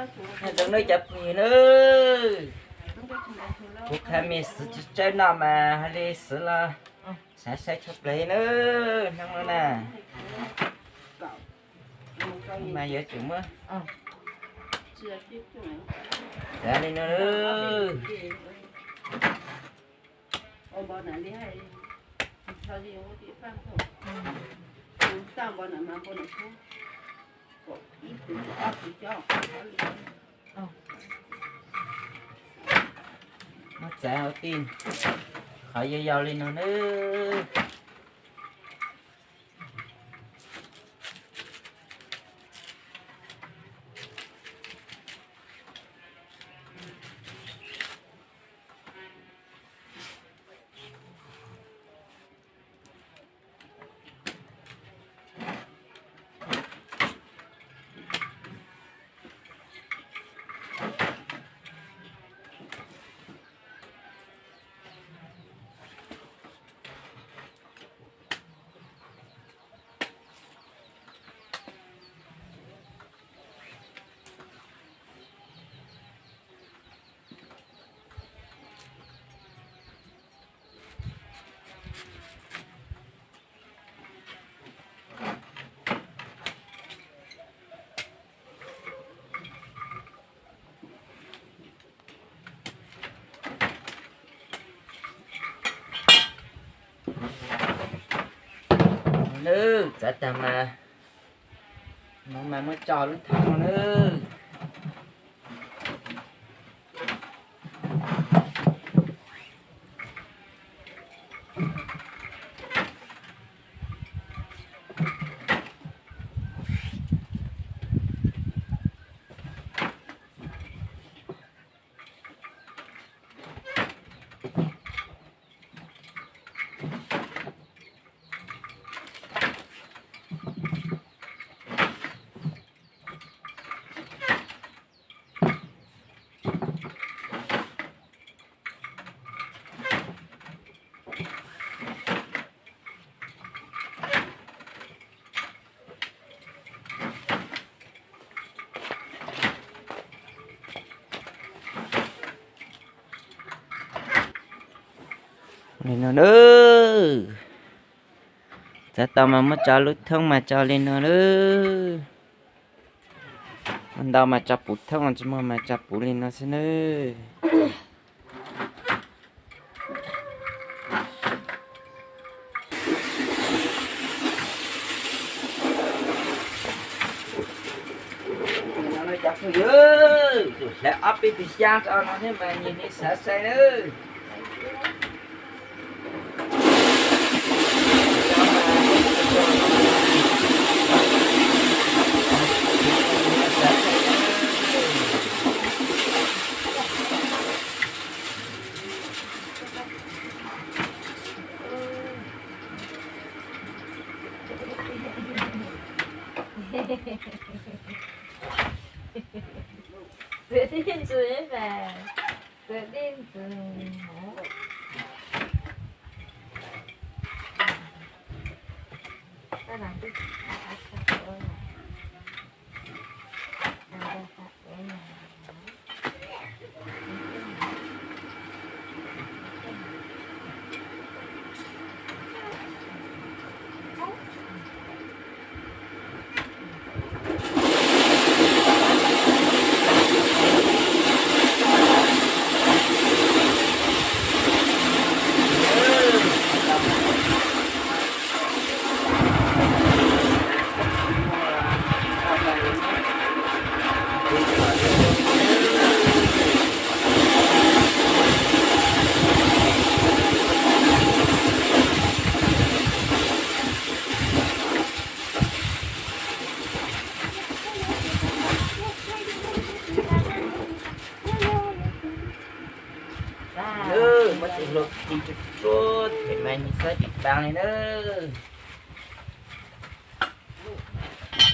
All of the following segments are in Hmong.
Nyob zoo nawb cov phooj ywg na, kuv qha me xwv tsawb tsawb no mas hais li xwv los xav sai tshaj plaws nawb hnub no na. Mas yuav tsum muab txav li no. Muab txav ua tij qhov yau yau li no nawb. Nawb, txav tag mas, no mas muab tso lub thoob no nawb. Li no nawb, txav tau mas muab tso lub thoob mas tso li no nawb. Muaj ntau mas tso puv thoob, tsis muaj mas tso puv li no xwb nawb. Cov phooj ywg, tus hlawv ob peb tus xyab rau no thiab mas nyias nej xav sai nawb. Txiav tib ntsis mas, txiav tib ntsis. Muab tus hlua ci tsuag tsuag them mas nws xav tsis tau li nawb.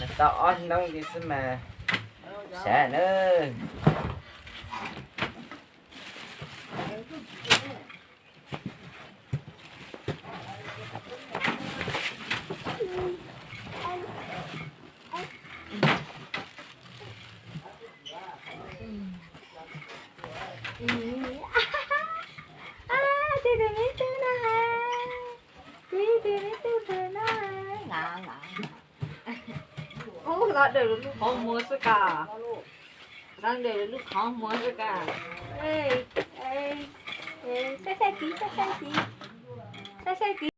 Mas tau ob hnub li xwb mas sawv nawb. Ib tug me tub no ha, ib tug me tub ntawd no ha. Ub, los dawm lub qhov muag xwb ka. Los dawm lub qhov muag xwb ka. Saib saib kiv, saib saib kiv, saib saib kiv.